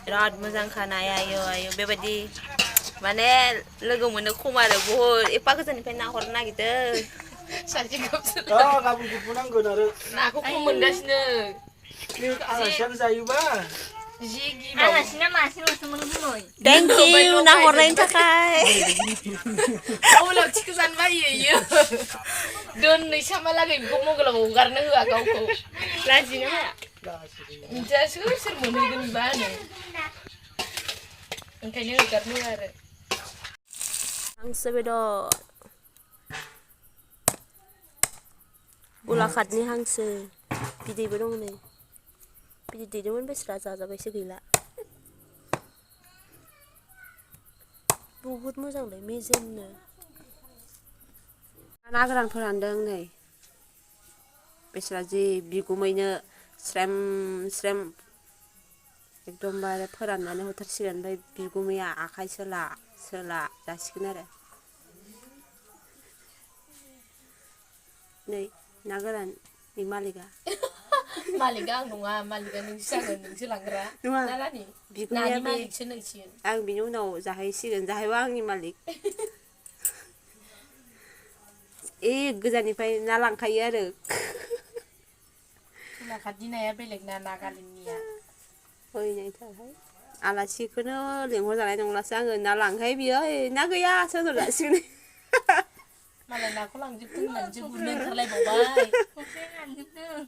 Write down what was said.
बिराद मोजां खानाय आयौ आयौ बेबायदि माने लोगो मोननो खम आरो बहुद एफा गोजाननिफ्राय ना हरनो नागिरदों सासे गाबोन गुरबो नांगोन आरो नाखौ खम मोनगासिनो आलासियानो जायोबा आलासिना मासेल'सो मोनगौमोन थेंक इउ ना हरनायनि थाखाय मबाइलाव थिखो जानो बायो इयो दोननै सामहालागै बेखौ मबाइलाव हगारनो होआ गावखौ लाजिनो हाया मिथिया सोर सोर मोनहैगोन बिबा होनो ओंखायनो हगारनो होआ आरो हांसो बेदर गलाघाटनि हांसो बिदैबो दं नै बिदै दैदोंमोन बेस्रा जाजाबायसो गैला बहुद मोजांलै मेजेमनो ना गोरान फोरानदों नै बेस्रा जि बिगुमैनो स्रेम स्रेम एकदमबारे फोराननानै हरथारसिगोन ओमफ्राय बिगुमैया आखाइ सोला सोला जासिगोन आरो नै ना गोराननि मालिकआ मालिकआ आं नङा मालिकआ नोंसो जागोन नोंसो लांग्रा नङा ना रानि बिगुमैया मालिकसो नोंसिगोन आं बिनि उनाव जाहैसिगोन जाहैबा आंनि मालिक गोजाननिफ्राय ना लांखायो आरो गलाघाटनि नाया बेलेग ना नागालेण्डनिया फैनायथारहाय आलासिखौनो लेंहरजानाय नंलासो आङो ना लांहाय बियो ना गैयासो होनहरजासिगोन मालाय नाखौ लांजोबदों होननानैसो गुरनो ओंखारलायबावबाय